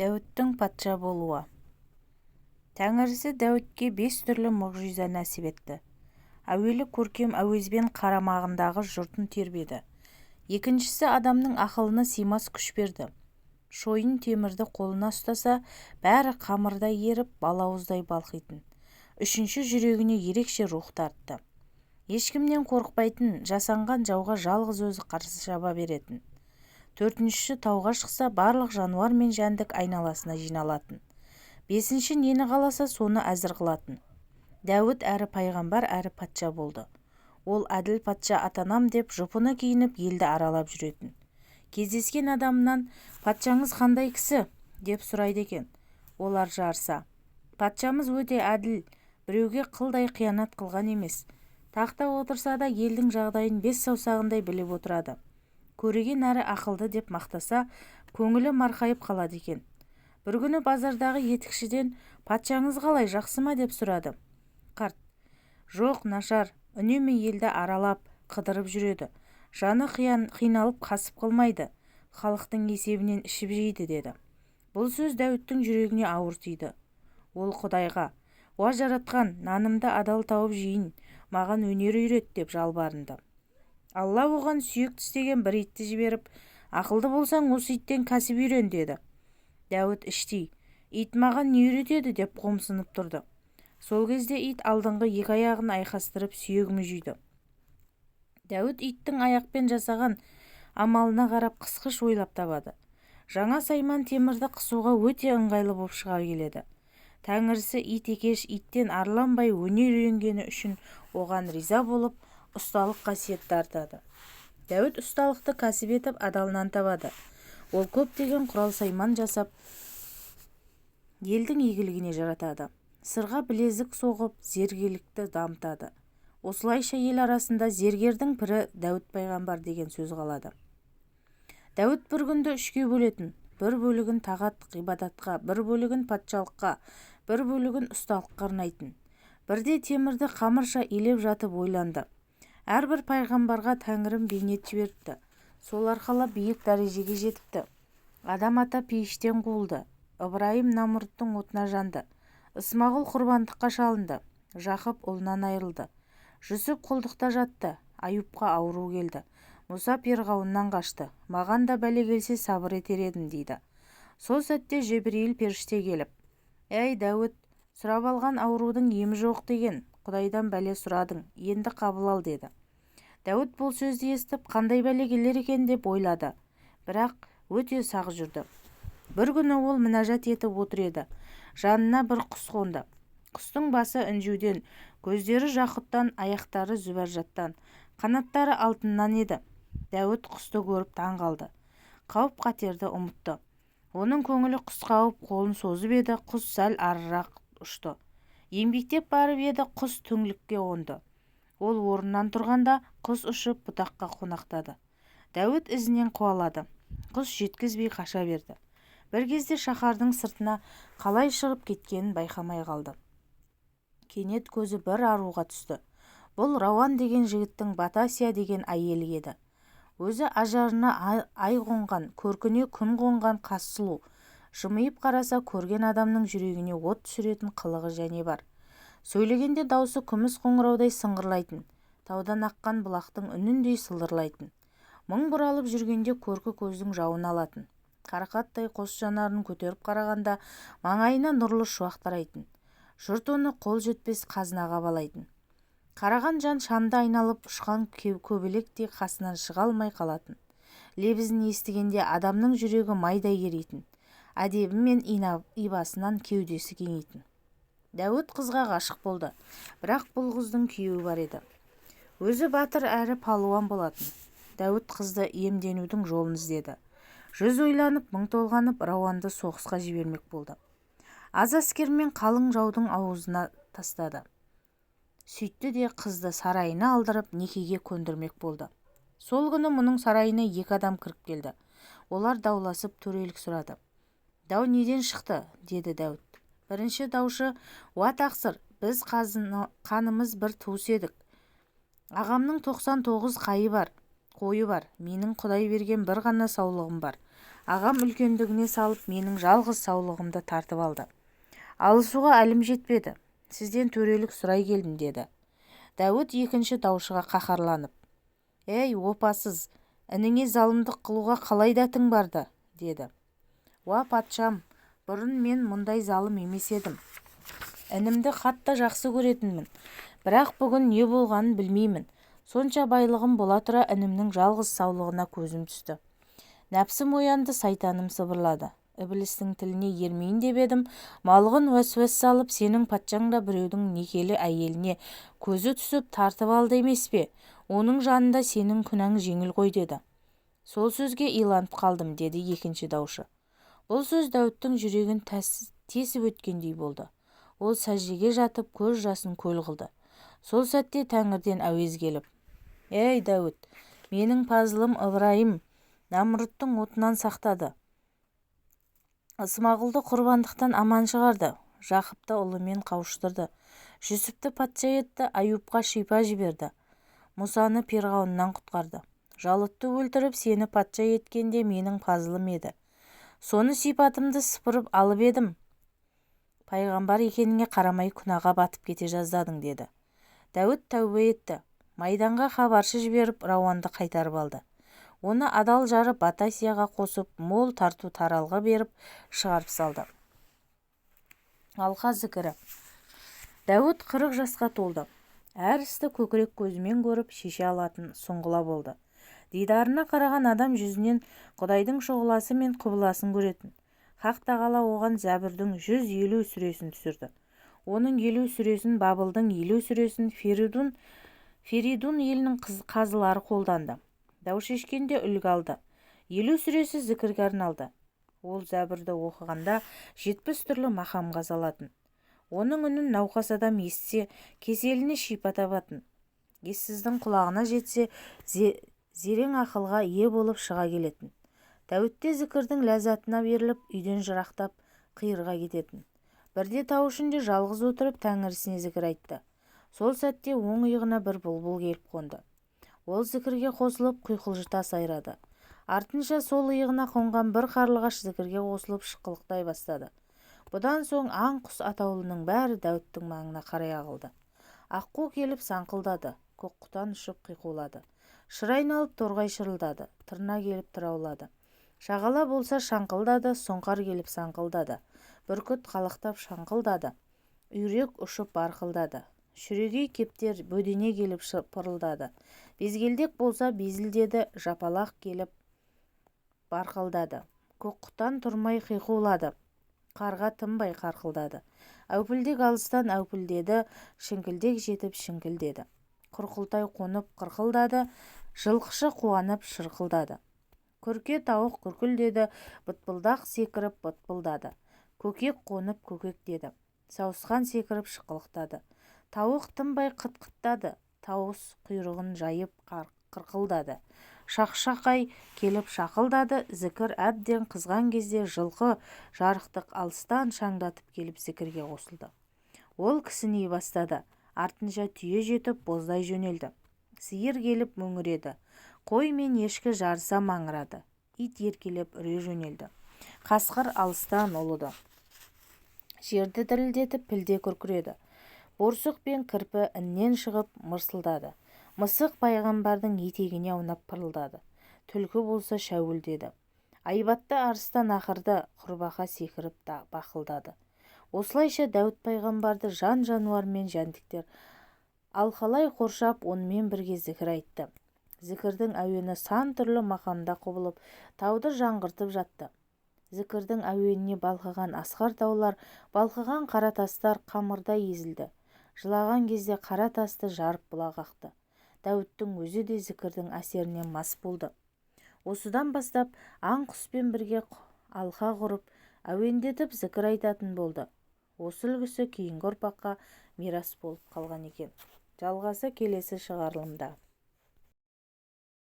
Дәуіттің патша болуы. Тәңірісі Дәуітке бес түрлі мұғжиза нәсіп етті. Әуелі көркем әуезбен қарамағындағы жұртын тербеді. Екіншісі, адамның ақылына сыймас күш берді. Шойын темірді қолына ұстаса, бәрі қамырдай еріп, балауыздай балқитын. Үшінші, жүрегіне ерекше рух тартты. Ешкімнен қорықпайтын, жасанған жауға жалғыз өзі қарсы шаба беретін. Төртіншісі, тауға шықса, барлық жануар мен жәндік айналасына жиналатын. Бесінші, нені қаласа, соны әзір қылатын. Дәуіт әрі пайғамбар, әрі патша болды. Ол әділ патша атанам деп, жұпыны киініп, елді аралап жүретін. Кездескен адамынан: "Патшаңыз қандай кісі?" деп сұрайды екен. Олар жарыса: "Патшамыз өте әділ, біреуге қылдай қиянат қылған емес. Тақта отырса да, елдің жағдайын бес саусағындай біліп отырады. Көреген әрі ақылды", – деп мақтаса, көңілі марқайып қалады екен. Бір күні базардағы етікшіден: "Патшаңыз қалай, жақсы ма?" деп сұрады. Қарт: "Жоқ, нашар. Үнемі елді аралап, қыдырып жүреді. Жаны қиналып қасып қылмайды. Халықтың есебінен ішіп жейді", – деді. Бұл сөз Дәуіттің жүрегіне ауыр тиді. Ол Құдайға: "Уа, Жаратқан, нанымды адал тауып жейін, маған өнер үйрет", – деп жалбарынды. Алла оған сүйек тістеген бір итті жіберіп: "Ақылды болсаң, осы иттен кәсіп үйрен", – деді. Дәуіт іштей: "Ит маған не үйретеді?" деп қомсынып тұрды. Сол кезде ит алдыңғы екі аяғын айқастырып, сүйек мүжиді. Дәуіт иттің аяқпен жасаған амалына қарап, қысқыш ойлап табады. Жаңа сайман темірді қысуға өте ыңғайлы боп шыға келеді. Тәңірісі ит екеш, иттен арланбай өнер үйренгені үшін оған риза болып, ұсталық қасиет дарытады. Дәуіт ұсталықты кәсіп етіп, адал нан табады. Ол көптеген құрал-сайман жасап, елдің игілігіне жаратады. Сырға, білезік соғып, зергерлікті дамытады. Осылайша ел арасында "Зергердің пірі Дәуіт пайғамбар" деген сөз қалады. Дәуіт бір күнді үшке бөлетін. Бір бөлігін тағат ғибадатқа, бір бөлігін патшалыққа, бір бөлігін ұсталыққа арнайтын. Бірде темірді қамырша илеп жатып ойланды: "Әрбір пайғамбарға Тәңірім бейнет жіберіпті, сол арқылы биік дәрежеге жетіпті. Адам ата пейіштен қуылды, Ыбырайым Намруттың отына жанды, Ысмағұл құрбандыққа шалынды, Жақып ұлынан айырылды, Жүсіп құлдықта жатты, Аюпқа ауру келді, Мұса перғауыннан қашты. Маған да бәле келсе, сабыр етер едім", – дейді. Сол сәтте Жебірейіл періште келіп: "Әй, Дәуіт, сұрап алған аурудың емі жоқ деген Құдайдан бәле сұрадың, енді қабыл ал", – деді. Дәуіт бұл сөзді естіп, қандай бәле келер екен деп ойлады, бірақ өте сақ жүрді. Бір күні ол мінәжат етіп отыр еді, жанына бір құс қонды. Құстың басы інжуден, көздері жақұттан, аяқтары зүбәржаттан, қанаттары алтыннан еді. Дәуіт құсты көріп таң қалды, қауіп-қатерді ұмытты. Оның көңілі құсқа ауып, қолын созып еді, құс сәл арырақ ұшты. Еңбектеп барып еді, құс түңлікке қонды. Ол орнынан тұрғанда, құс ұшып бұтаққа қонақтады. Дәуіт ізінен қуалады, құс жеткізбей қаша берді. Бір кезде шаһардың сыртына қалай шығып кеткенін байқамай қалды. Кенет көзі бір аруға түсті. Бұл Рауан деген жігіттің Батасия деген әйелі еді. Өзі ажарына ай қонған, көркіне күн қонған қас сұлу. Жымиып қараса, көрген адамның жүрегіне от түсіретін қылығы және бар. Сөйлегенде даусы күміс қоңыраудай сыңғырлайтын, таудан аққан бұлақтың үніндей сылдырлайтын. Мың бұралып жүргенде көркі көздің жауын алатын. Қарақаттай қос жанарын көтеріп қарағанда, маңайына нұрлы шуақ тарайтын. Жұрт оны қол жетпес қазынаға балайтын. Қараған жан шамды айналып ұшқан көбелектей қасынан шыға алмай қалатын. Лебізін естігенде адамның жүрегі майдай еритін. Әдебі мен ибасынан кеудесі кеңитін. Дәуіт қызға ғашық болды, бірақ бұл қыздың күйеуі бар еді. Өзі батыр әрі палуан болатын. Дәуіт қызды иемденудің жолын іздеді. Жүз ойланып, мың толғанып, Рауанды соғысқа жібермек болды. Аз әскермен қалың жаудың аузына тастады. Сөйтті де қызды сарайына алдырып, некеге көндірмек болды. Сол күні мұның сарайына екі адам кіріп келді. Олар дауласып, төрелік сұрады. "Дау неден шықты?" – деді Дәуіт. Бірінші даушы: "Уа, тақсыр, біз қанымыз бір туыс едік. Ағамның 99 қайы бар, қойы бар. Менің Құдай берген бір ғана саулығым бар. Ағам үлкендігіне салып менің жалғыз саулығымды тартып алды. Алысуға әлім жетпеді. Сізден төрелік сұрай келдім, деді. Дәуіт екінші даушыға қаһарланып: «Ей, опасыз, ініңе залымдық қылуға қалай дәтің барды?» – деді. «Уа, патшам, бұрын мен мұндай залым емес едім. Інімді қатты жақсы көретінмін. Бірақ бүгін не болғанын білмеймін. Сонша байлығым бола тұра інімнің жалғыз саулығына көзім түсті. Нәпсім оянды, сайтаным сыбырлады. Ібілістің тіліне ермейін деп едім, малғұн уәсуәс салып, сенің патшаң да біреудің некелі әйеліне көзі түсіп тартып алды емес пе? Оның жанында сенің күнәң жеңіл ғой, деді. Сол сөзге иланып қалдым, деді екінші даушы. Бұл сөз Дәуіттің жүрегін тесіп өткендей болды. Ол сәждеге жатып, көз жасын көл қылды. Сол сәтте тәңірден әуез келіп: «Ей, Дәуіт, менің пазылым Ыбырайым Намруттың отынан сақтады. Ысмағұлды құрбандықтан аман шығарды. Жақыпты ұлымен қауыштырды. Жүсіпті патша етті, Аюпқа шипа жіберді. Мұсаны Перғауыннан құтқарды. Жалұтты өлтіріп, сені патша еткен де менің пазылым еді. Соны сипатымды сыпырып алып едім, пайғамбар екеніңе қарамай күнәға батып кете жаздадың, деді. Дәуіт тәубе етті. Майданға хабаршы жіберіп, Рауанды қайтарып алды. Оны адал жары Батасияға қосып, мол тарту-таралғы беріп шығарып салды. Алқа зікірі. Дәуіт 40 жасқа толды. Әр істі көкірек көзімен көріп шеше алатын сұңғыла болды. Дидарына қараған адам жүзінен Құдайдың шұғыласы мен құбыласын көретін. Хақ тағала оған Зәбірдің 150 сүресін түсірді. Оның 50 сүресін, Бабылдың 50 сүресін Феридун елінің қазылары қолданды. Дау шешкенде үлгі алды. 50 сүресі зікірге арналды. Ол Зәбірді оқығанда 70 түрлі мақамға салатын. Оның үнін науқас адам естісе, кеселіне шипа табатын. Ессіздің құлағына жетсе, зерең ақылға ие болып шыға келетін. Дәуітте зікірдің ләззатына беріліп, үйден жырақтап, қиырға кететін. Бірде тау ішінде жалғыз отырып, тәңірісіне зікір айтты. Сол сәтте оң иығына бір бұлбұл келіп қонды. Ол зікірге қосылып, құйқылжыта сайрады. Артынша сол иығына қонған бір қарлығаш зікірге қосылып шыққылықтай бастады. Бұдан соң аң-құс атаулының бәрі Дәуіттің маңына қарай ағылды. Аққу келіп саңқылдады, көкқұтан ұшып қиқулады. Шыр айналып торғай шырылдады, тырна келіп тыраулады. Шағала болса шаңқылдады, сұңқар келіп саңқылдады. Бүркіт қалықтап шаңқылдады, үйрек ұшып барқылдады. Шүрегей кептер бөдене келіп пырылдады. Безгелдек болса безілдеді, жапалақ келіп барқылдады. Көкқұтан тұрмай қиқулады, қарға тынбай қарқылдады. Әупілдек алыстан әупілдеді, шіңкілдек жетіп шіңкілдеді. Құрқылтай қонып қырқылдады, жылқышы қуанып шырқылдады. Күрке тауық күркілдеді, бытпылдақ секіріп бытпылдады. Көкек қонып көкектеді, сауысқан секіріп шықылықтады. Тауық тынбай қыт-қыттады, тауыс құйрығын жайып қырқылдады. Шақшақай келіп шақылдады, зікір әбден қызған кезде жылқы жарықтық алыстан шаңдатып келіп зікірге қосылды. Ол кісіней бастады, артынша түйе жетіп боздай жөнелді. Сиыр келіп мөңіреді, қой мен ешкі жарыса маңырады, ит еркелеп үре жөнелді. Қасқыр алыстан ұлыды. Жерді дірілдетіп пілде күркіреді. Борсық пен кірпі іннен шығып мырсылдады. Мысық пайғамбардың етегіне аунап пырылдады. Түлкі болса шәуілдеді. Айбатты арыстан ақырды, құрбақа секіріп бақылдады. Осылайша Дәуіт пайғамбарды жан-жануар мен жәндіктер алқалай қоршап, онымен бірге зікір айтты. Зікірдің әуені сан түрлі мақамда құбылып, тауды жаңғыртып жатты. Зікірдің әуеніне балқыған асқар таулар, балқыған қара тастар қамырдай езілді. Жылаған кезде қара тасты жарып бұлақ ақты. Дәуіттің өзі де зікірдің әсерінен мас болды. Осыдан бастап аң-құспен бірге алқа құрып, әуендетіп зікір айтатын болды. Осы үлгісі кейінгі ұрпаққа мирас болып қалған екен. Жалғасы келесі шығарылымда.